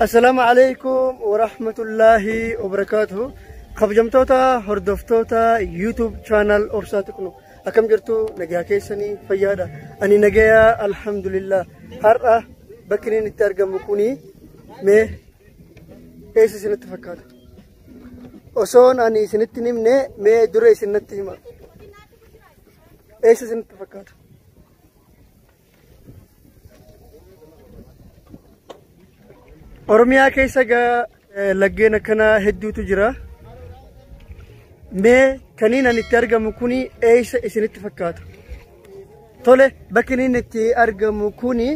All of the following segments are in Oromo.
Assalaamu alaikum warahmatullaahi wabarakaatuhu. Kabajamtoota hordoftoota YouTube channel Obsaa Xiqnu. Akkam jirtu nagaa keessanii fayyaadha. Ani nagayaa alhamdulillah. Har'a bakki inni itti argamu kuni mee eessa isinitti fakkaata? Osoon ani isinitti hin himne mee dura isinitti hima. Eessa isinitti fakkaata? Oromiyaa keessa gaa laggeen akkanaa hedduutu jira. Mee kaniin ani itti argamu kuni eessa isinitti fakkaata? Tole bakki inni itti argamu kuni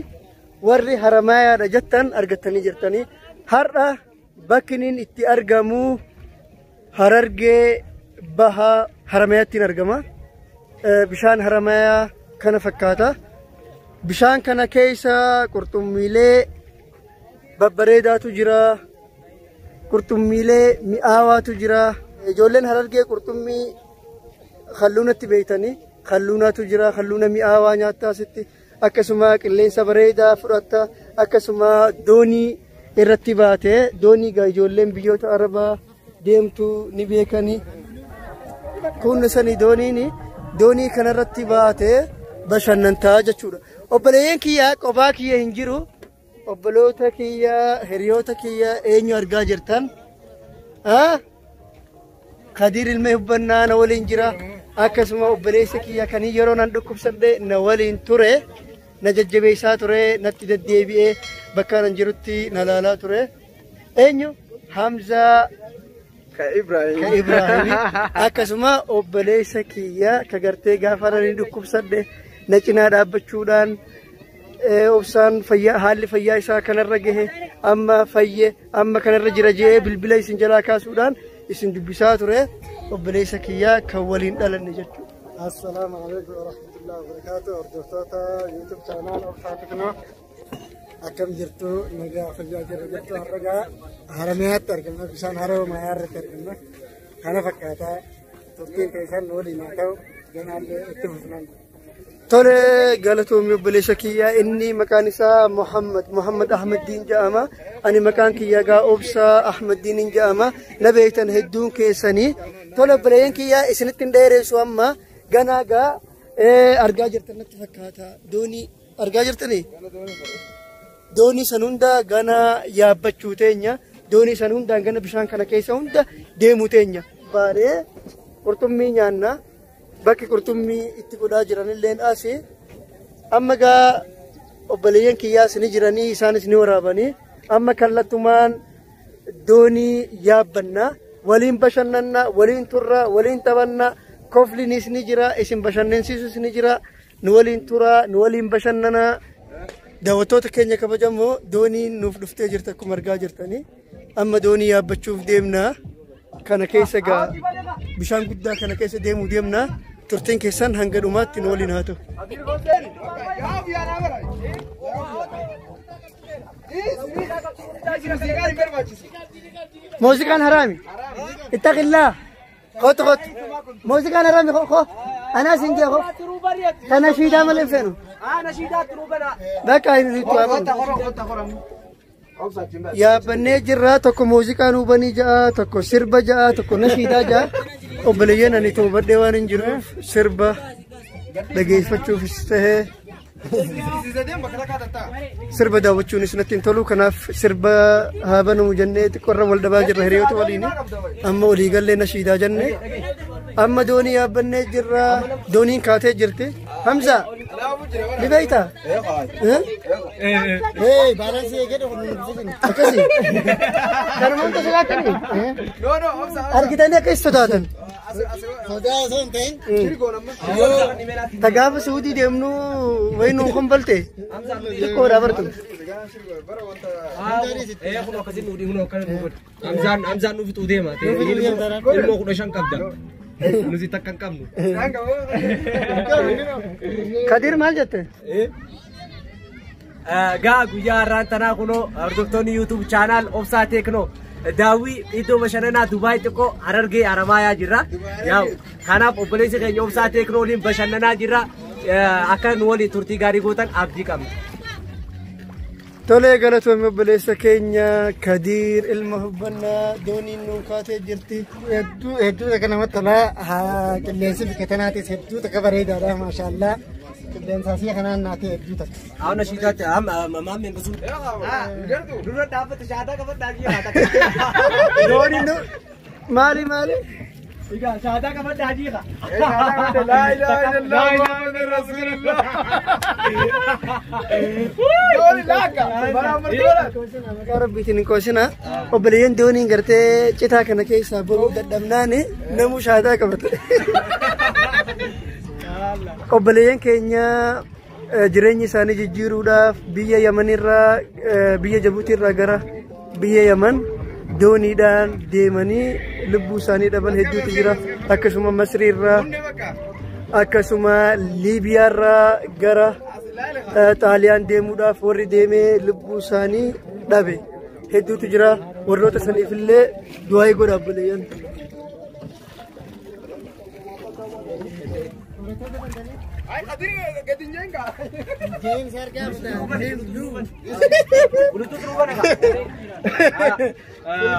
warri Haramaayaadha jettan argattanii jirtanii. Har'a bakki inni itti argamu Harargee Bahaa Haramayaatti argama. Bishaan Haramayaa kana fakkaata. Bishaan kana keessa qurxummiilee babbareedaatu jira. Qurxummiilee mi'aawaatu jira. Ijoolleen Harargee qurxummii kalluunatti beektanii kalluunaatu jira. Kalluuna mi'aawaa nyaattaa asitti. Akkasuma qilleensa bareedaa fudhatta. Akkasuma doonii irratti baatee doonii gaa ijoolleen biyyoota Arabaa deemtu ni beekanii. Kun sani dooniin doonii kanarratti baatee bashannantaa jechuudha. Obboleeyyan kiyya qophaa kiyya hin jiru. Obboloota kiyya hiriyoota kiyya eenyu argaa jirtan? Kadir ilma hubbannaa na waliin jira. Akkasuma obboleessa kiyya kan yeroo nan dhukkubsadhe na waliin ture. Na jajjabeessaa ture, natti deddeebi'ee bakka nan jirutti na laalaa ture. Eenyu? Hamzaa Ka Ibrahim. Ka Ibrahim. Akkasuma obboleessa kiyya ka gartee gaafa nan dhukkubsadhe na cinaa dhaabbachuudhaan obsaan fayyaa haalli fayyaa isaa kanarra gahe amma fayye amma kanarra jira jedhee bilbila isin jalaa kaasuudhaan isin dubbisaa ture obboleessa kiyya kan waliin dhalanne jechuudha. Assalaamu alaikum warahmatullahi wabarakatuh. Hordoftoota YouTube channel Obsaa Xiqnoo. Akkam jirtu nagaa fayyaa jirra jirtu har'a gaa Haramayaatti argamna bishaan Haramayaa irratti argamna. Kana fakkaataa turtiin keessan waliin haa ta'u ganaallee itti fufnaan. Tole galatoomii obboleessa kiyya inni maqaan isaa Muhammad Muhammad Ahmaddiin jedhama. Ani maqaan kiyya gaa Obsaa Ahmaddiin jedhama. Na beektan hedduun keessanii. Tole obboleeyyan kiyya isinitti hin dheeressu amma ganaa gaa argaa jirtan natti fakkaata. Doonii argaa jirtanii? Doonii san hunda gana yaabbachuu teenya. Doonii san hundaan gana bishaan kana keessa hunda deemuu teenya. Baanee qurxummii nyaanna. Bakki qurxummii itti godhaa jiranilleen asi. Amma gaa obboleeyyan kiyyaas ni jiranii isaanis ni waraabanii. Amma kallattumaan doonii yaabbanna. Waliin bashannanna, waliin turra, waliin taphanna. Kofliinis ni jira, isin bashannansiisus ni jira. Nu waliin tura, nu waliin bashannanaa. Daawwattoota keenya kabajamoo dooniin nuuf dhuftee jirti akkuma argaa jirtanii. Amma doonii yaabbachuuf deemna. Kana keessa gaa bishaan guddaa kana keessa deemuu deemna. Turtiin keessan hanga dhumaatti nu waliin haa ta'u. Muuziqaan haraami. Ittaqillaa. Kootu kootu. Muuziqaan haraami koo. Anaa siin jee koo. Kana shiidaa malee hin feenu. Bakka inni itti waafamu. Yaabbannee jirra tokko muuziqaan hubanii ja'a tokko sirba ja'a tokko nashiidaa ja'a. Obboleeyyan ani toobadhee waan hin jiruuf sirba dhageeffachuufis tahee sirba daawwachuunis natti hin tolu. Kanaaf sirba haa banamu jennee xiqqoorra wal dhabaa jirra hiriyoota waliin. Amma olii gallee nashiidaa jenne. Amma doonii yaabbannee jirra. Dooniin kaatee jirti. Hamza ni beektaa? Hey, baalaansii eegee Akkasii. Kanuma hunda sodaatanii? Argitanii akka isa sodaatan. Sodaa osoo hin ta'in Ta gaafa Suudii deemnu wayi nuun kombalte xiqqoodha bartu. Hamzaan nuuf fixuu deema. Ilmoo 15 qabda. Nuti takka hin qabnu. Kadir maal jette? Gaa guyyaa har'aan tanaa kunoo hordoftoonni YouTube channel Obsaa Teeknoo daawwii iddoo bashannanaa Dubaay xiqqoo Harargee Haramaayaa jirra. Yaa'u kanaaf obboleessi keenya Obsaa Teeknoo waliin bashannanaa jirra. Akka nu waliin turtii gaarii gootan abdii qabna. Tolee galatoomii obboleessa keenya Kadiir ilma hubbannaa dooniin nuun kaatee jirti. Hedduu hedduu takka namatti tola. Qilleensi bikka tanaatis hedduu takka bareedaadha maashaallah. Qilleensa asii kanaan naatee hedduu takka. Awna shiitaatti maammeen gosuun. Dura dhaabbata shaataa qabadhaa jira. Dooniin nu maali maali? Egaa shaataa qabadhaa jira. Laa ilaaha illallah Muhammadur Rasulullah. Dooni laaka. Bara martola. Maqaa rabbiitiin hin qoosina. Obboleeyyan dooniin gartee citaa kana keessaa bahuu dadhabnaani namuu shaataa qabate. Obboleeyyan keenya jireenya isaanii jijjiiruudhaaf biyya Yamanirraa biyya Jabuutiirraa gara biyya Yaman dooniidhaan deemanii lubbuu isaanii dhaban hedduutu jira. Akkasuma Masriirraa akkasuma Liibiyaarraa gara Xaaliyaan deemuudhaaf warri deemee lubbuu isaanii dhabe hedduutu jira. Warroota saniifillee du'aa godha obboleeyyan. Ay Kadir gadi nyenga. James harkaa fuudhan.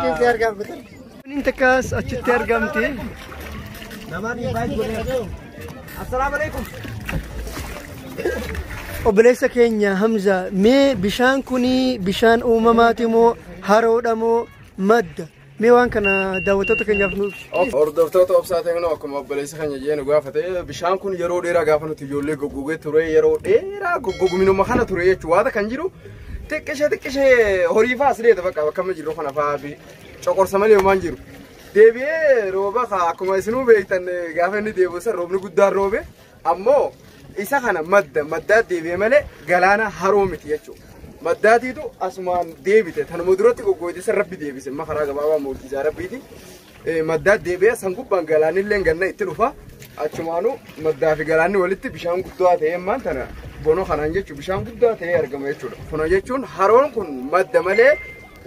James harkaa fuudhan. Dooniin takkaas achitti argamti. Assalaamu alaikum. Obboleessa keenya Hamza, mee bishaan kuni bishaan uumamaati moo haroodha moo madda? Mee waan kana daawwattoota keenyaaf nuuf ibsi. Hordoftoota obsaa ta'e akkuma obboleessa keenya jeenu gaafate bishaan kun yeroo dheeraa gaafa nuti ijoollee goggogee ture yeroo dheeraa goggoguminuma kana ture jechuudha waata kan jiru xiqqishee xiqqishee horii fa'aa asileeta bakka bakka amma jiru kana fa'aa coqorsa malee homaan jiru. Deebi'ee rooba akkuma isinuu beektan gaafa inni deebi'u san roobni guddaan roobe ammoo isa kana madda maddaa deebi'e malee galaana haroo miti jechuudha. Maddaatiitu asumaan deebite tanuma duratti goggoite san rabbi deebise amma karaa gabaabaa mootisaa rabbiiti. Maddaa deebi'ee san gubbaan galaanillee ganna itti dhufa achumaanuu maddaa fi galaanni walitti bishaan guddaa ta'e ammaan tana bono kanaan jechuun bishaan guddaa ta'ee argama jechuudha. Kuna jechuun haroon kun madda malee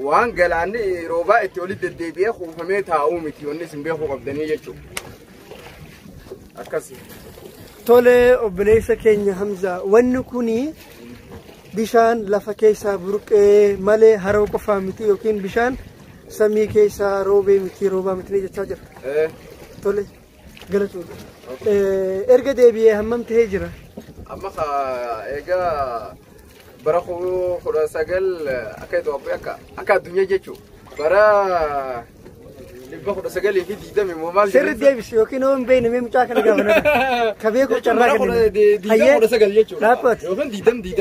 waan galaanni roobaa itti walitti deddeebi'ee kuufamee taa'uu miti wanni isin beekuu qabdanii jechuudha. Akkasi. Tole obboleessa keenya Hamza, wanni kuni bishaan lafa keessaa burqee malee haroo qofaa miti yookiin bishaan samii keessaa roobee miti roobaa miti jechaa jira. Tole galatoomii. Erga deebi'ee hammam ta'ee jira? Amma egaa bara 19 akka Itoophiyaa akka addunyaa jechuudha. Bara 1920 immoo maal Sirri deebisi yookiin hoo hin beekne mee mucaa kana gaafa ka beeku carraa kennina. 20 19 jechuudha. Dhaabbate. Yookiin 20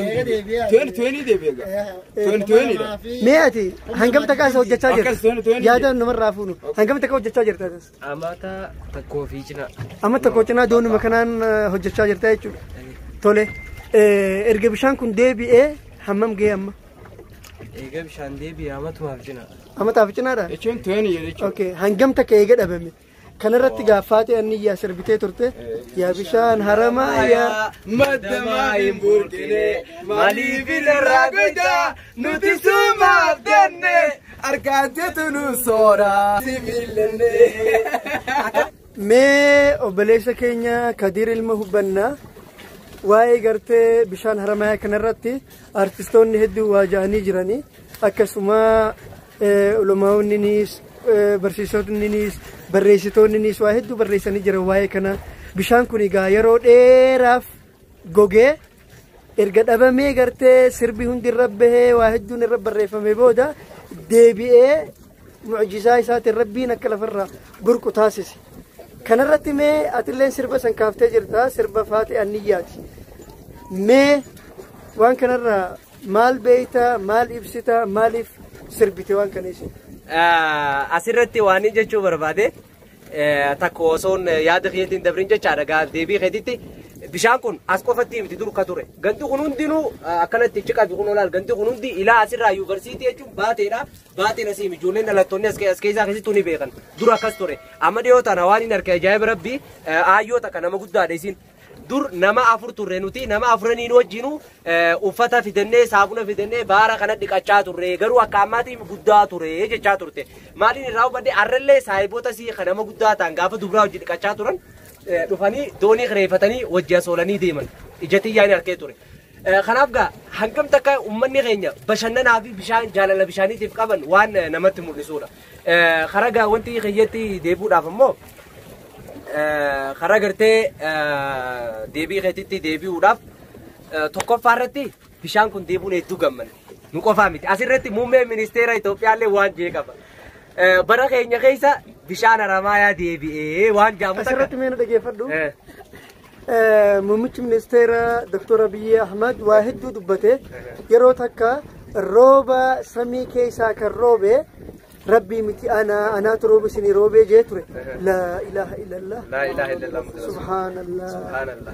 20 20 deebi'e egaa. 20 20 dha. Mee ati hangam takka isa hojjechaa jirta? Akkas 20 20. Yaada namarraa fuunu. Hangam takka hojjechaa jirta? Amata tokkoo fi cinaa. Amma tokko cinaa doonuma kanaan hojjechaa jirta jechuudha. Tole erga bishaan kun deebi'ee hammam ga'e amma? Eega bishaan deebi'ee amatumaaf cinaa. Amataaf cinaadha? Jechuun 20 jechuudha. Okay, hangam takka eega dhabame. Kanarratti gaaffaatee anniyyaa sirbitee turte yaa bishaan haramaa yaa Madda maa hin burqine maaliif irraa goita nuti sumaaf denne harkaan teetu nu soora sibiilenne. Mee obboleessa keenya Kadiir ilma hubbannaa waa'ee gartee bishaan haramayaa kanarratti artistoonni hedduu waa ja'anii jiranii akkasuma ulamaa'onninis barsiisonninis barreessitoonninis waa hedduu barreessanii jiran waa'ee kana bishaan kun egaa yeroo dheeraaf gogee erga dhabamee gartee sirbi hundi irra bahee waa hedduun irra barreeffame booda deebi'ee mucjisaa isaatiin rabbiin akka lafarraa burqu taasise. Kanarratti mee atilleen sirba san kaaftee jirta sirba faate anniyyaati. Mee waan kanarraa maal beeyta maal ibsita maaliif sirbite waan kana isin? Asirratti waan inni jechuu barbaade takka osoon yaada keetiin dabrin jechaadha gaaf deebii keetitti bishaan kun as qofatti miti dur ka ture ganti kun hundinuu akkanatti ciqabi kun olaal ganti kun hundi ilaa asirraa yuunivarsiitii jechuun baateedha baateen asii ijoolleen dhalattoonni as keessaa keessattuu ni beekan dur akkas ture amma dhiyoo tana waan hin arge ajaa'iba rabbii aayyoo takka nama guddaadha isin dur nama afur turre nuti nama afuraniin wajjinu uffata fidannee saabuna fidannee baara kana dhiqachaa turre garuu akka ammaatiin guddaa ture jechaa turte maaliin irraa hubadhe arrallee saayiboota sii kan nama guddaa ta'an gaafa dubraa hojii dhiqachaa turan dhufanii doonii kireeffatanii wajji as oolanii deeman ija xiyyaan harkee ture. Kanaaf gaa hangam takka uummanni keenya bashannanaa fi bishaan jaalala bishaaniitiif qaban waan namatti mul'isudha. Karaa gaa wanti kiyyatti deebi'uudhaaf immoo karaa gartee deebii keetitti deebi'uudhaaf tokkoffaa irratti bishaan kun deebi'uun hedduu gammanne. Nu qofaa miti. Asirratti muummeen ministeera Itoophiyaallee waan jee qaba. Bara keenya keessa bishaan Haramaayaa deebi'ee waan jaamu takka. Asirratti mee na dhageeffadhu. Muummichi ministeera Dr. Abiyyi Ahmad waa hedduu dubbate. Yeroo takka rooba samii keessaa kan roobe rabbii miti, ana anaatu rooba isinii roobee jee ture. Laa ilaaha illallah. Laa ilaaha illallah. Subhaanallah. Subhaanallah.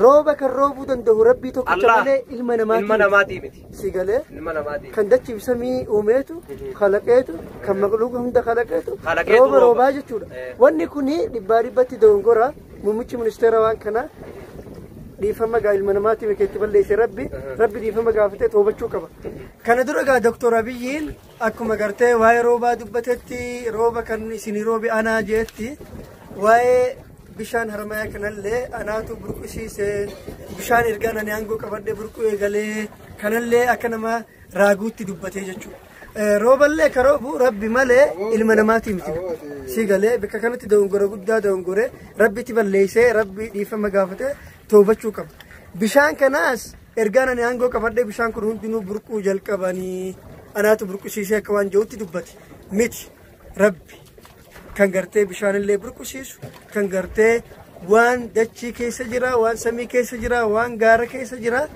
Rooba kan roobuu danda'u rabbii tokkicha Allah. malee ilma namaati. Ilma namaatii miti. Si galee Ilma namaatii. kan dachii fi samii uumeetu kalaqeetu kan maqluuqa hunda kalaqeetu Kalaqeetu rooba rooba. roobaa jechuudha. Wanni kuni dhibbaa dhibbatti dogongora. Muummichi ministeera waan kana dhiifama gaa ilma namaatii keetti balleesse rabbi rabbi dhiifama gaafatee toobachuu qaba. Kana dura gaa Doktor Abiyyiin akkuma gartee waa'ee roobaa dubbatetti, rooba kan isinii roobe anaa jeetti, waa'ee bishaan Haramayaa kanallee anaatu burqisiise, bishaan ergaan ani aangoo qabadhee burquu eegalee kanallee akka nama raaguutti dubbatee jechuudha. Rooballee ka roobu rabbi malee ilma namaatii miti. Si galee bakka kanatti dogongora guddaa dogongore, rabbitti balleessee rabbi dhiifama gaafatee toobachuu qaba. Bishaan kanaas ergaan ani aangoo qabadhee bishaan kun hundinuu burquu jalqabanii anaatu burqisiisee akka waan jirutti dubbate miti. Rabbi kan gartee bishaanillee burqisiisu, kan gartee waan dachii keessa jira, waan samii keessa jira, waan gaara keessa jira,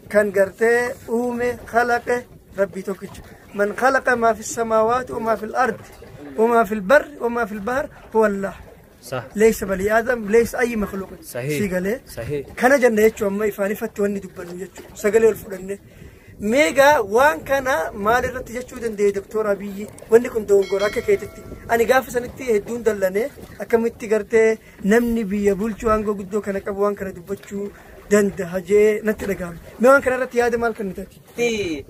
kan gartee uume kalaqe rabbii tokkicha. Man khalaqa maa fi samaawaati wamaa fi al-ardi wamaa fi al-barri wamaa fi al-bahr huwa Allah. Sah. Leeysa bali aadam leeysa ayyi makhluuqin. Sahih. Si galee. Sahih. Kana jenna jechuun amma ifaan ifatti wanni dubbannu jechuudha. Sagalee ol fudhanne. Meegaa waan kana maal irratti jechuu danda'e Doktor Abiyyi? Wanni kun dogongora akka keetitti. Ani gaafa sanitti hedduun dallanee, akkamitti gartee namni biyya bulchuu aangoo guddoo kana qabu waan kana dubbachuu danda'a jee natti dhagahame. Mee waan kana irratti yaada maal kennitati? Itti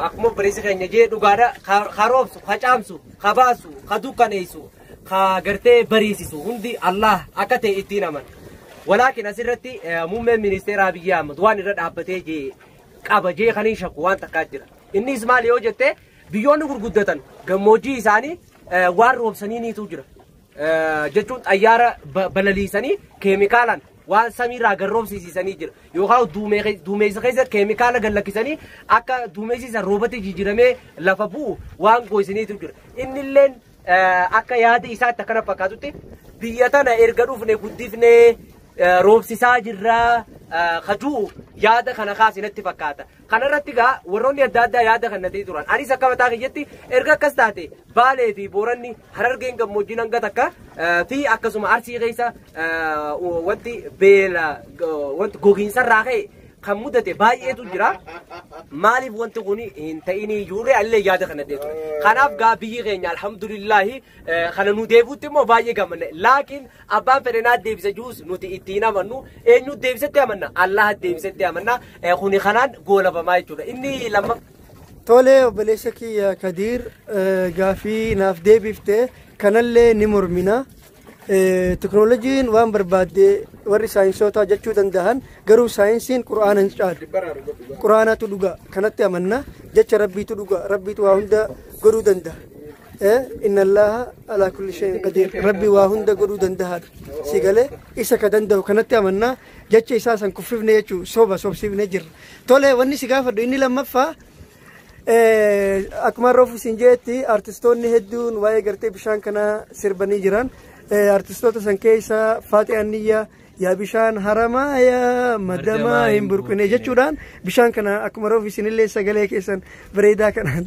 akkuma obboleessi keenya jee dhugaadha, ka roobsu, ka caamsu, ka baasu, ka dukkaneessu, ka gartee bariisisu hundi Allah akka ta'e ittiin amana. Walaakin asirratti muummeen ministeera Abiyyi Ahmad waan irra dhaabbatee jee qaba jee kan hin shakku waan takkaa jira. Innis maal yoo jette, biyyoonni gurguddatan gammoojjii isaanii waan roobsaniiniitu jira. Jechuun xayyaara balaliisanii keemikaalaan waan samiirraa gad roobsiisanii jira. Yookaan duumessa keessa keemikaala gad lakkisanii akka duumessi isa roobatti jijjiiramee lafa bu'u waan goysaniitu jira. Innilleen akka yaada isaatti akkana fakkaatutti biyya tana erga dhufne guddifnee roobsisaa jirraa kajuu yaada kana kaasinatti fakkaata. Kanarratti gaa warroonni adda addaa yaada kannatee turan. Anis akka mataa kiyyatti erga akkas taate Baalee fi Booranni, Harargeen gammoojjiin hanga takka fi akkasuma Arsii keessa wanti beela wanti gogiinsarraa ka'e kan mudate baay'eetu jira. Maaliif wanti kun hin ta'inii ijoollee allee yaada kana ture. Kanaaf gaa biyyi keenya alhamdulillahi kana nu deebi'utti immoo baay'ee gammanne. Laakiin abbaan fedhe naa deebisa juus nuti ittiin amannu, eenyu deebisetti amanna? Allah deebisetti amanna. Kuni kanaan goolabamaa jechuudha. Inni lammaffaa. Tolee obboleessa kiyya Kadiir, gaafii naaf deebifte kanallee ni mormina. Teknooloojiin waan barbaadde warri saayinsootaa jechuu danda'an, garuu saayinsiin qura'aana hin caalu. Qura'aanatu dhuga kanatti amanna, jecha rabbiitu dhuga, rabbiitu waa hunda godhuu danda'a. Inna Allaha alaa kulli shay'in qadiir, rabbi waa hunda godhuu danda'aadha. Si galee isa ka danda'u kanatti amanna, jecha isaa san kuffifne jechuu soba sobsiifne jirra. Tolee, wanni si gaafadhu inni lammaffaa, akkuma roofu isin jeetti artistoonni hedduun waa'ee gartee bishaan kana sirbanii jiran. Artistoota san keessa Faaxee Anniyyaa yaa bishaan Haramayaa madamaa hin burqine jechuudhaan bishaan kana akkuma roofu isinillee sagalee keessan bareedaa kanaan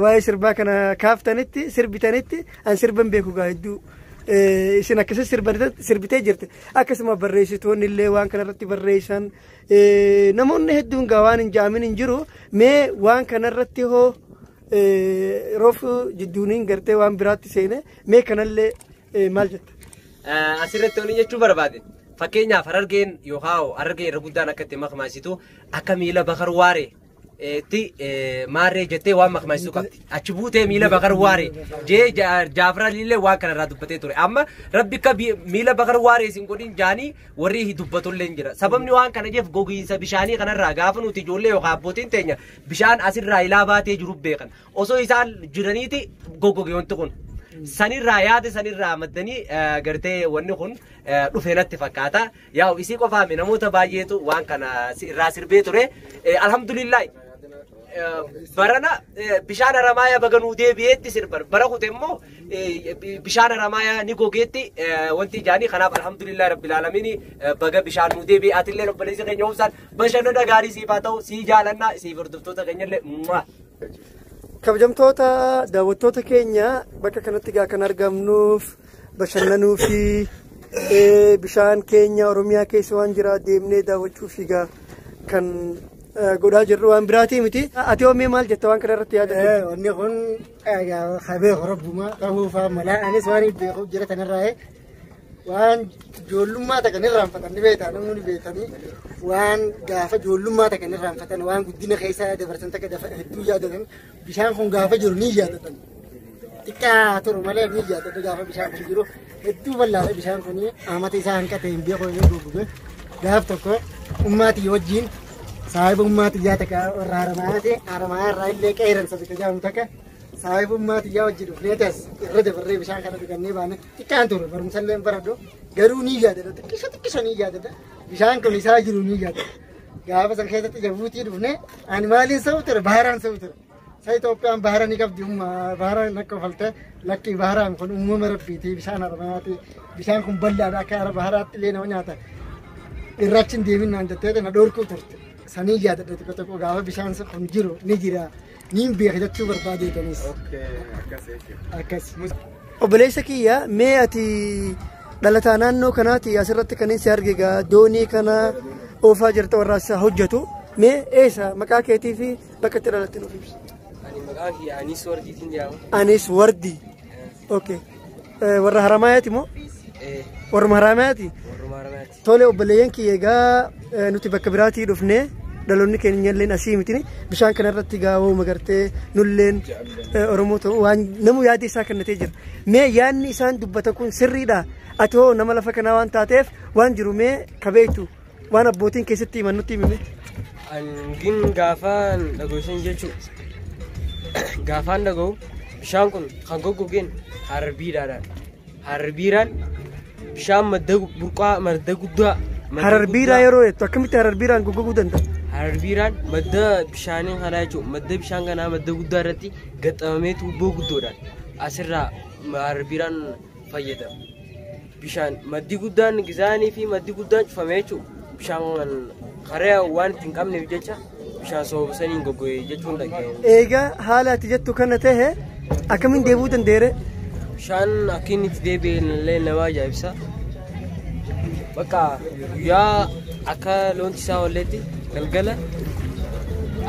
waa'ee sirbaa kana kaaftanitti sirbitanitti, an sirban beeku gaa hedduu. Isin akkasii sirbitee jirte. Akkasuma barreessitoonni illee waan kanarratti barreessan, namoonni hedduun gaa waan hin jaamin hin jiru. Mee waan kanarratti hoo roofu jidduuniin gartee waan biraatti seene, mee kanallee maal jetta? Asirratti waliin jechuu barbaade. Fakkeenyaaf Harargeen yookaan Harargeen irra guddaan akka itti makmaasitu akka miila bakar waaree Ti maarree jettee waan makmaasisu qabdi. Achi buutee miila Bakar Waaree jee Jaafar Aliillee waan kanarraa dubbatee ture. Amma rabbi akka miila Bakar Waaree isin godhin jaanii warri dubbatullee hin jira. Sababni waan kana jeef gogiinsa bishaanii kanarraa gaafa nuti ijoollee yookaan abbootiin teenya bishaan asirraa ilaa baatee jiru beekan. Osoo isaan jiraniiti goggoge wanti kun. Sanirraa yaada sanirraa maddanii gartee wanni kun dhufee natti fakkaata. Yaa'u isii qofaami namoota baay'eetu waan kana irraa sirbee ture. Alhamdulillah. Barana bishaan Haramaayaa baganuu deebi'eetti sirban. Bara kute immoo bishaan Haramaayaa ni gogeetti wanti ijaanii kanaaf alhamdulillah rabbil aalamiin baga bishaan nuu deebi'e. Atillee obboleessi keenya obsaan bashannana gaarii siif haa ta'u sii jaalannaa siif hordoftoota keenyallee. Kabajamtoota daawwattoota keenya bakka kanatti gaa kan argamnuuf bashannanuu fi bishaan keenya Oromiyaa keessa waan jira deemnee daawwachuu fi gaa kan godhaa jirru waan biraatii miti. Ati hoo mee maal jetta waan kana irratti yaada? Wanni kun beeku rabbuma ta'uufaa mala anis waan beekuuf jira kanarraa waan ijoollummaa takka irraanfatan ni beektaa namoonni beekanii waan gaafa ijoollummaa takka irraanfatan waan guddina keessa dabarsan takka hedduu yaadatan bishaan kun gaafa jiru ni yaadatan. Xiqqaa turu malee ni yaadatu gaafa bishaan kun jiru hedduu bal'aadha bishaan kun amata isaa hanqate hin beeku yoo goggoge gaaf tokko ummaatii wajjin saahiba ummaatiyyaa takka warra Haramayaati Haramayaa irraa illee qeeransa bika jedhamu takka saahiba ummaatiyyaa wajjin dhufnee tas irra dabarree bishaan kana dhugannee baane xiqqaan ture barumsa illee hin baradhu garuu ni yaadata xiqqisha xiqqisha ni yaadata bishaan kun isaa jiru ni yaadata gaafa san keessatti Jabuutii dhufne ani maaliin sa'u ture baharaan sa'u ture sa Itoophiyaan bahara ni qabdi umma bahara lakka ofalte lakki baharaan kun uumama rabbiiti bishaan Haramayaati bishaan kun bal'aadha akka baharaatti illee nama nyaata irrachi hin deemin naan jettee na dhorkuu turte. Sanii yaadadha tokko tokko gaafa bishaan kun jiru ni jira niin beeka jechuu barbaadeetanis. Akkas. Obboleessa kiyya mee ati dhalataa naannoo kanaati asirratti kan si arge gaa doonii kana oofaa jirta warra isa hojjetu mee eessa maqaa keetii fi bakka itti dhalatte nuuf ibsi. Ani maqaan kiyya Anis Wardiitiin jedhama. Anis Wardii. Okay. Warra Haramayaati moo? Warra Haramayaati? Warra Haramayaati. Tole obboleeyyan kiyya egaa nuti bakka biraatii dhufnee dhaloonni keenya illeen asii mitini bishaan kana irratti gaawoo magartee nulleen Oromoo ta'u waan namu yaada isaa kennatee jira. Mee yaadni isaan dubbatan kun sirriidha. Ati hoo nama lafa kanaa waan taateef waan jiru mee kabeektu waan abbootiin keessatti himan nutti himi. Angin gaafaan dhaga'u jechuudha. Gaafaan dhaga'u bishaan kun kan goggogeen harbiidhaadhaan. Harbiiraan bishaan madda burqaa madda guddaa. Hararbiiraa yeroo jettu akkamitti hararbiiraan goggoguu danda'a? Hararbiiraan madda bishaanii kanaa jechuudha. Madda bishaan kanaa madda guddaa irratti gaxxamamee tuubboo guddoodhaan asirraa hararbiiraan fayyadama. Bishaan maddi guddaan gizaanii fi maddi guddaan cufamee jechuudha. Bishaan karaa waan itti hin qabneef jecha bishaan sababa saniin goggoge jechuun dhaga'e. Egaa haala ati jettu kana ta'e akkamiin deebi'uu danda'eere? Bishaan akka inni itti deebi'e illee nama ajaa'ibsa. Bakka guyyaa akka loon isaa olleetti galgala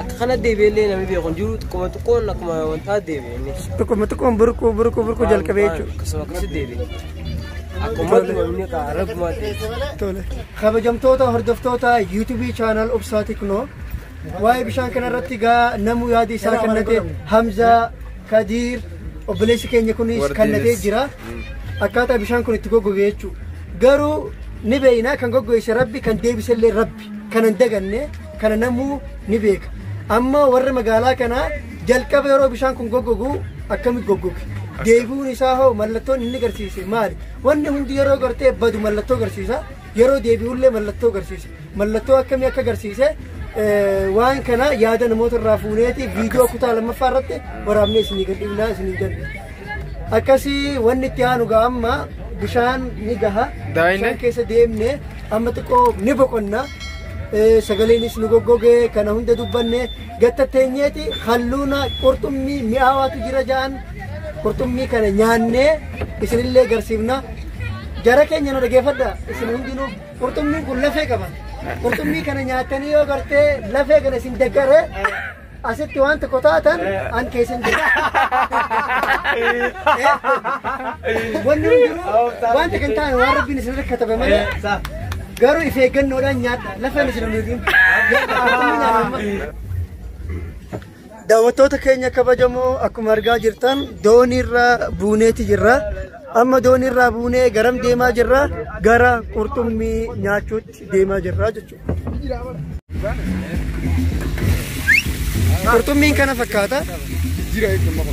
akka kana deebi'e illee namni beeku hin jiru xiqquma xiqqoon akkuma wantaa deebi'e inni. Xiqquma xiqqoon burquu burquu burquu jalqabee jechuudha. Akkasuma akkasitti deebi'e. Akkuma namni rabbuma deebi'e. Tole. Kabajamtoota hordoftoota YouTube channel Obsaa Tiknoo waa'ee bishaan kana irratti gaa namu yaada isaa kennate Hamzaa Kadiir obboleessi keenya kunis kennatee jira. Akkaataa bishaan kun itti goggoge jechuudha. Garuu ni beekna kan goggoge rabbi kan deebisellee rabbi kan hin daganne kana namuu ni beeka. Amma warri magaalaa kanaa jalqaba yeroo bishaan kun goggogu akkamitti goggoge? Deebi'uun isaa hoo mallattoon inni agarsiise maali? Wanni hundi yeroo gartee badu mallattoo agarsiisa. Yeroo deebi'ullee mallattoo agarsiisa. Mallattoo akkamii akka agarsiise waan kana yaada namoota irraa fuuneeti viidiyoo kutaa lammaffaa irratti waraabnee isinii gadhiifnaa isinii jenna. Akkasii wanni itti aanu gaa amma bishaan ni gaha. Bishaan keessa deemnee amma xiqqoo ni boqonna. Sagaleenis nu goggoge kana hunda dubbanne gattatteenyeeti halluuna qurxummii mi'aawaatu jira ja'an qurxummii kana nyaannee isinillee garsiifna. Jara keenya nu dhageeffadha isin hundinuu qurxummiin kun lafee qaba. Qurxummii kana nyaatanii yoo gartee lafee kana isin deggare asitti waan tokko taatan an keessan jira. Wanni hundinuu wanta kan ta'an waan rabbiin isin irra katabe malee garuu if eeggannoodhaan nyaadha lafeen isin hin. Daawwattoota keenya kabajamoo, akkuma argaa jirtan dooniirra buuneeti jirra. Amma dooniirraa buunee garam deemaa jirra? Gara qurxummii nyaachuutti deemaa jirra jechuudha. Qurxummiin kana fakkaata. Jijjiira jechuun kun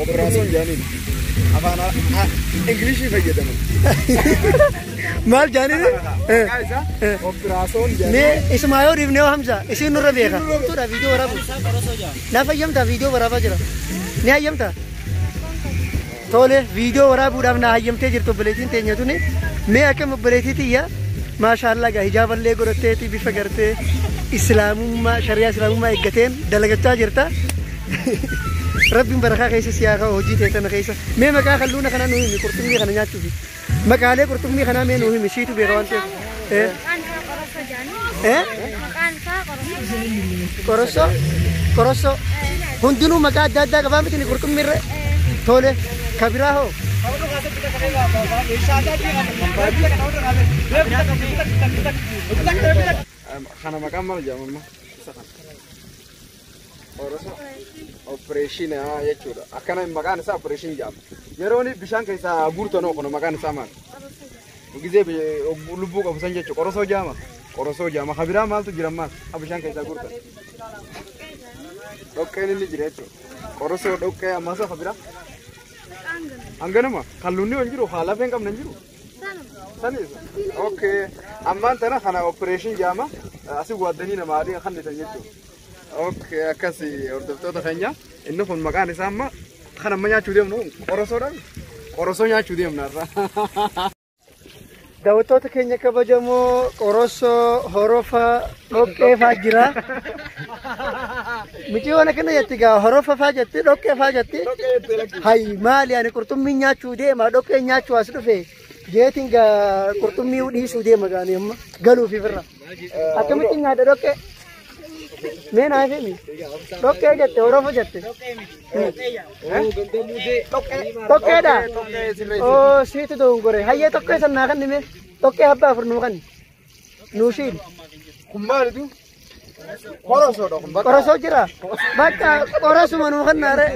operaasiyoon jaaniin afaan Ingilishii fayyadaman. Maal jaaniin? Maqaa isaa operaasiyoon jaaniin. Mee isumaa yoo dhiifne hoo Hamza isiin nurra beeka. Tuudha viidiyoo waraabu. Naaf hayyamtaa? Viidiyoo waraabaa jira. Ni hayyamtaa? Tole, viidiyoo waraabuudhaaf na hayyamtee jirtu obboleettiin teenya tuni. Mee akkam obboleettii tiyya? Maashaallaa, gaa hijaaballee godhatteeti bifa gartee islaamummaa, shari'aa islaamummaa eeggateen dalagachaa jirta. Rabbiin barakaa keessa si haa kaa'u hojii ta'e tana keessa. Mee maqaa kalluuna kana nuu himi, qurxummii kana nyaachuufi. Maqaalee qurxummii kanaa mee nuu himi, siitu beeka waan ta'eef. Maqaan isaa Qorosoo jedhani. Maqaan isaa Qorosoo. Qorossoo? Qorossoo. Hundinuu maqaa adda addaa qabaa miti qurxummii irra? Tole. Kabiraa hoo? Kana maqaan maal jedhama amma? Isa kana. Qorosoo. Opereeshinii jechuudha. Akkana maqaan isaa opereeshinii jedhama. Yeroo inni bishaan keessaa guurtan kun maqaan isaa maal? Gizee lubbuu qabu san jechuudha. Qorosoo jedhama. Qorosoo jedhama. Kabiraa maaltu jira maal? Ha bishaan keessaa guurtan. Dhoqqeen inni jira jechuudha. Qorosoo, dhoqqee, ammas kabiraa. Hanganuma kalluunni hin jiru, haa lafee hin qabne hin jiru. Sanis. Okay. Ammaan tana kana opereeshin jedhama. Asii waaddanii nama adii kan dhitan jechuudha. Okay, akkasi hordoftoota keenya. Inni kun maqaan isaa amma kan amma nyaachuu deemnu qorosoodha. Qorosoo nyaachuu deemna irra. Daawwattoota keenya kabajamoo, qorossoo, horofa, dhoqqee faa jira. Miciyyoon akkana jetti gaa, horofa faa jetti, dhoqqee faa jetti. Hay, maali, ani qurxummii nyaachuu deema, dhoqqee nyaachuu as dhufe. Jeetiin gaa qurxummii dhiisuu deema gaanii amma galuufi firra. Akkamitti nyaadha dhoqqee? Mee naaf himi. Dhoqqee jette, horofa jette. Dhoqqeedha. Oo, siitu dogongore. Hayyee, dhoqqee sannaa kan hime. Dhoqqee abbaa afur nuu kanni. Nuu shiili. Kun maalitu? Qorosoodha kun bakka. Qorosoo jira. Bakka qorosuma nuu kannaare.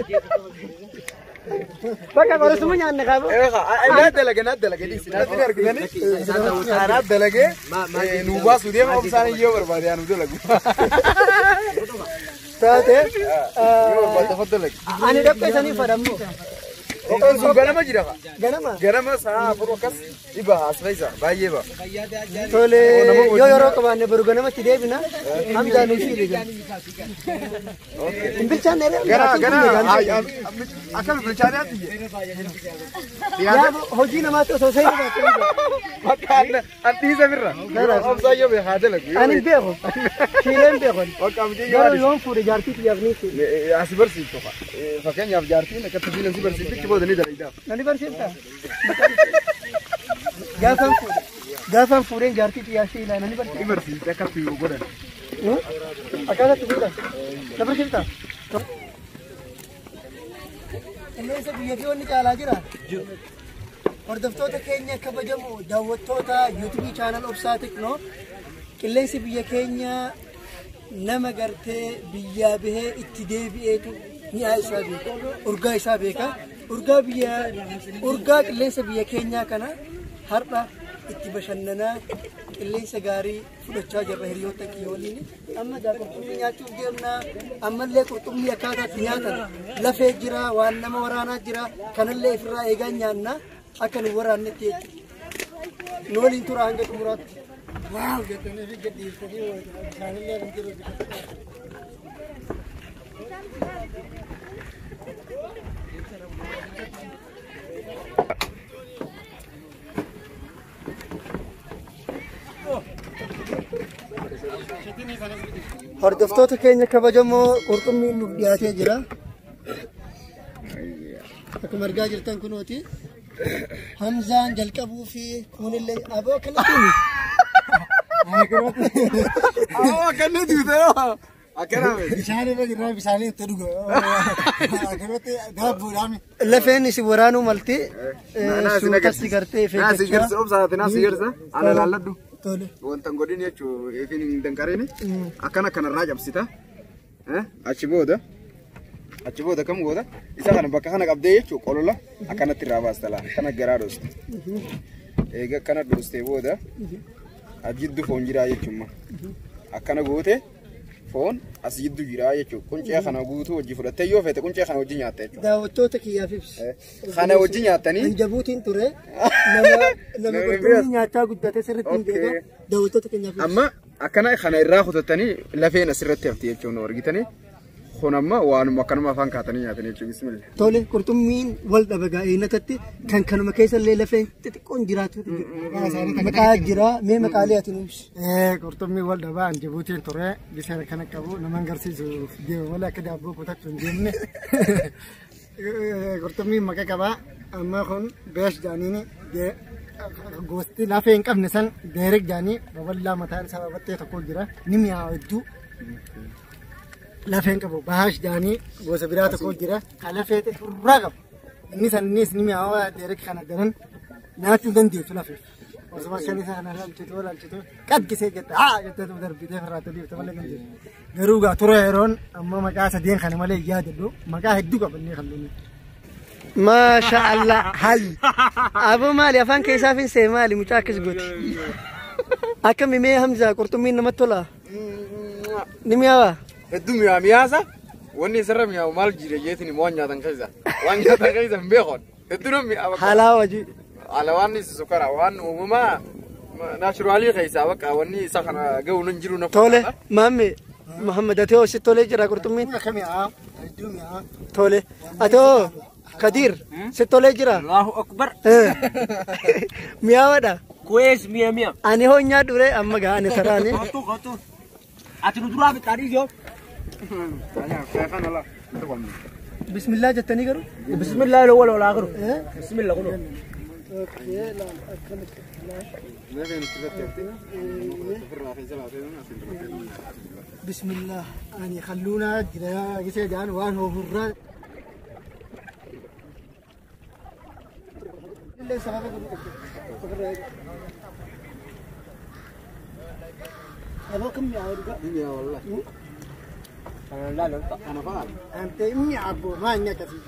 Bakka qorosuma nyaanne qaabu. Naa dalage, naa dalage, dhiisi. Naatti argitanii? Naa dalagee nuu baasuu deema, obsaan iyyoo barbaade yaa nuu dalagu. Taate. Yoo barbaade fa dalage. Ani dhoqqee sanii fadhammoo. Dhoqqeen sun ganama jira. Ganama. Ganama sa'a 4 akkas dhiba as fayyisa baay'ee ba. Tole, yoo yeroo qabaanne boru ganamatti deebina. Hamzaa, nuu shiili. Hin bilchaanne. Gana gana akkam bilchaanee ati Yaa, hojii namaatti osoo seenuu baatte. Bakka an dhiisa birra. Obsaan yoo beekaa dalagu. Ani hin beeku. Shiilee hin beeku. Bakka amti Garuu yoon fuudhe jaartii xiyyaaf ni shiile. Asi barsiiftu. Fakkeenyaaf jaartiin akkatti fiilan si barsiifti, achi booda ni dalagdaaf. Nani barsiifta? Gaafan fuudhe. Gaafan fuudheen jaartii xiyyaaf shiilaa nani barsiifta? Ni barsiifti akka fiigu godhan. Akkaatatti fuudhan. Na barsiifta? Qilleensa biyya fi wanni caalaa jira. Hordoftoota keenya kabajamoo, daawwattoota YouTube channel Obsaa Teknoo, qilleensi biyya keenya nama gartee biyyaa bahee itti deebi'eetu mi'aa isaa beeka, urgaa isaa beeka. Urgaa biyya, urgaa qilleensa biyya keenyaa kana har'a itti bashannanaa qilleensa gaarii fudhachaa jirra hiriyoota kiyya waliin. Amma gaa qurxummii nyaachuuf deemna. Ammallee qurxummii akkaataa itti nyaatan lafee jira, waan nama waraanaa jira. Kanallee ofirraa eegaa nyaanna, akka nu waraannetti jechuudha. Nu waliin tura hanga xumuraatti. Waaw jettanii fi gadhiiftanii bishaanillee hin jiru. Hordoftoota keenya kabajamoo, qurxummiin nuuf dhiyaatee jira. Akkuma argaa jirtan kunooti. Hamzaan jalqabuu fi kunillee aboo akkanatti. Awwa, akkanatti bitee akkana. Bishaan irra jirra, bishaan itti dhuga. Akkanatti daabboodhaan. Lafeen isin waraanuu malti. Suutatti gartee Naasi garsa obsaate, naasi garsa ana laalladhu. Tole. Wanta hin godhin jechuu ifin hin danqarini akkana kanarraa cabsita. Achi booda Achi booda kam goota? Isa kana bakka kana qabdee jechuun qolola akkanatti irraa baasta laa. Kana garaa dhoosta. Eega akkana dhoostee booda as jiddu foon jiraa jechuun akkana goote foon as jiddu jiraa jechuudha. Quncee kana guutuu hojii fudhattee yoo feete quncee kana hojii nyaatta jechuudha. Daawwattoota kiyyaaf ibsi. Kana hojii nyaattanii Anjabuutiin ture nama qurxummii nyaachaa guddate sirriitti hin beeku. Daawwattoota keenyaaf ibsi. Amma akkana kana irraa kutattanii lafeen asirratti hafti jechuun argitanii. Kun amma waanuma akkanuma afaan kaatanii nyaatanii jechuudha. Bismillah. Tole qurxummiin wal dhaba gaa'inatatti kan kanuma keessa illee lafeen xixiqqoon jiraatu maqaa jira mee maqaalee ati nuuf ibsi. Qurxummii wal dhabaa Anjabuutiin ture bishaan kana qabu nama agarsiisuuf deema malee akka daabboo kutachuu hin deemne. Qurxummiin maqaa qabaa amma kun beesh jaaniini gosti lafee hin qabne san deerek jaanii babal'aa mataan isaa babal'ee tokko jira ni mi'aawa hedduu. Lafeen qabu bahash jaanii gosa biraa tokko jira kan lafee furraa qabu. Inni sannis ni mi'aawa deerek kana daran nyaachuu dandeessu lafeef. Osuma akkan isa kana laalchitu laalchitu qaqqisee jette haa jettee darbitee firraatti dhiifte malee kan jedhu. Garuu gaa ture yeroon amma maqaa sadeen kana malee hin yaadadhu maqaa hedduu qabannee kan lollu. Maasha Allah hal. Aboo maali afaan keessaaf hin see maali mucaa akkas gooti. Akkami mee Hamza qurxummiin namatti tolaa? Ni mi'aawaa? Hedduu mi'aa mi'aasa wanni isarra mi'aawu maal jira jeetiin waan nyaatan keessa waan nyaatan keessa hin beekon hedduu nama mi'aa bakka. Halaawa ji. Ala waan isa sukkara waan uumamaa naachuraalii keessaa bakka wanni isa kana ga'u nan jiru na Tole maamme Muhammad ati hoo si tolee jira qurxummiin? Akka mi'aawa hedduu mi'aawa. Tole ati hoo Kadir si tolee jira? Allahu akbar. Mi'aawaadha. Kuwees mi'a mi'a. Ani hoo nyaadhu ree amma gaa ani taraani. Kottu kottu. Ati nu duraa fixaadhii yoo. Bismillah jettanii garuu? Bismillah wal wal akhiru. Bismillah kuno. Bismillah. Ani kalluunaa jira gisee jaan waan hoofurraa. Illee sababa godhuu qabdi. Ofirraa eega. Aboo kam mi'aawa dhugaa? Ante mi'a abboo maa inni akkasii.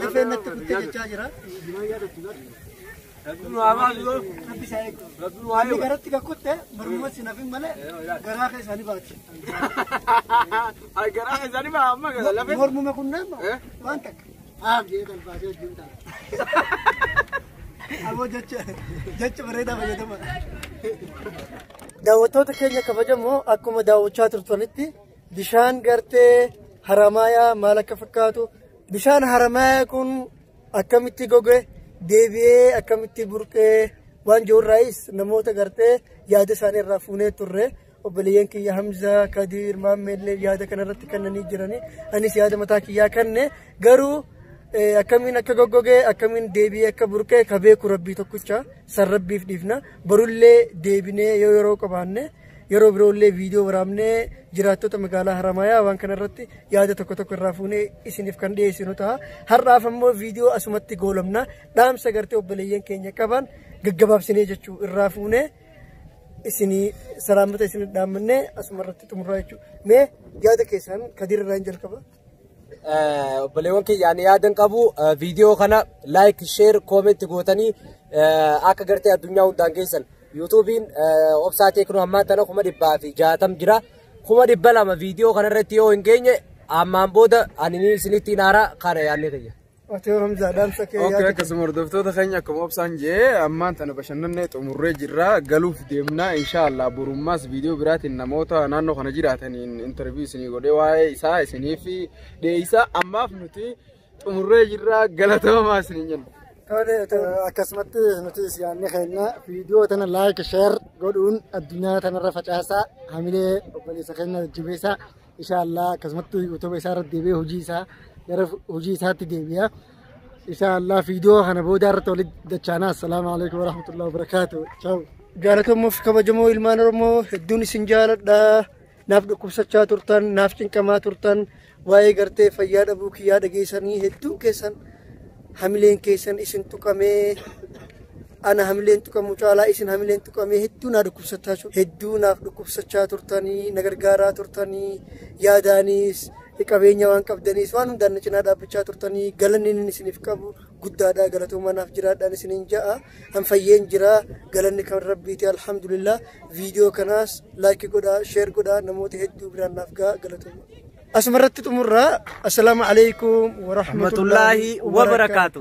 Lafeen natti kuttee jechaa jira. Rabbi nu haa baasu yoo. Rabbi isaa eegu. Rabbi nu haa Inni eegu. garatti kakkutte mormuma si nafin malee garaa keessa ni baati. Ay garaa keessanii baa amma gala lafee. Mormuma kunneen waan takka. Aaf jee talbaasee wajjin ta'a. Aboo jecha jecha bareedaa fayyadama. Daawwattoota keenya kabajamoo akkuma daawwachaa turtanitti bishaan gartee haramaayaa maal akka fakkaatu bishaan haramaayaa kun akkamitti goge deebi'ee akkamitti burqee waan jirurraayis namoota gartee yaada isaanii irraa fuunee turre obboleeyyan kiyya Hamzaa Kadiir Maammeellee yaada kanarratti kennanii jiranii anis yaada mataa kiyyaa kenne garuu akkamiin akka goggogee akkamiin deebi'ee akka burqee ka beeku rabbii tokkicha san rabbiif dhiifna borullee deebinee yoo yeroo qabaanne yeroo biroollee viidiyoo waraabnee jiraattota magaalaa Haramayaa waan kanarratti yaada tokko tokko irraa fuunee isiniif kan dhiyeessinu ta'a. Har'aaf ammoo viidiyoo asumatti goolabna dhaamsa gartee obboleeyyan keenya qaban gaggabaabsinee jechuu irraa fuunee isinii salaamata isinii dhaammannee asumarratti xumurraa jechuudha. Mee yaada keessan Kadir irraa hin jalqaba. Obboleewwan kiyya ani yaadan qabu viidiyoo kana like share comment gootanii akka gartee addunyaa hundaan geessan yuutuubiin obsaa teeknoo ammaa tana 160,000 jira 200,000 viidiyoo kana irratti yoo hin geenye ammaan booda ani ni isinitti haaraa kana yaadne kiyya. Ati yoo Hamzaa dhaamsa kee Okay, yaada akkasuma hordoftoota keenya akkuma obsaan jee ammaan tana bashannannee xumurree jirra galuuf deemna inshaallah borummaas viidiyoo biraatiin namoota naannoo kana jiraataniin interview isinii godhee waa'ee isaa isiniif dhiyeessa ammaaf nuti xumurree jirra galatoomaa isiniin jenna. Tole tole. Akkasumatti nuti yaadni keenya viidiyoo tana like, share godhuun addunyaa tanarra facaasaa, hamilee obboleessa keenya jajjabeessaa. Inshaallah akkasumatti YouTube isaa irratti deebi'ee hojii isaa gara hojii isaatti deebi'a. Inshaallah viidiyoo kana booda irratti walitti dachaanaa. Assalaamu alaikum warahmatullahi wabarakaatuh. Ciao. Jaalatamoof kabajamoo ilmaan Oromoo, hedduun isin jaaladha. Naaf dhukkubsachaa turtan, naaf cinqamaa turtan, waa'ee gartee fayyaa dhabuu kiyyaa dhageessanii hedduun keessan hamileen keessan isin tuqamee, ana hamileen tuqamu caalaa isin hamileen tuqamee hedduu naa dhukkubsachaa, hedduu naaf dhukkubsachaa turtanii, na gargaaraa turtanii, yaadaanis qabeenya waan qabdaniis waan hundaan na cinaa dhaabbachaa turtanii, galanni inni isiniif qabu guddaadha. Galatoomaa, naaf jiraadhaan isiniin ja'a. Han fayyeen jira, galanni kan rabbiiti, alhamdulillah. Viidiyoo kanaas like godhaa, share godhaa, namoota hedduu biraan naaf ga'a. Galatoomaa. Asumarratti xumurraa. Assalaamu alaikum warahmatullaahi wabarakaatu.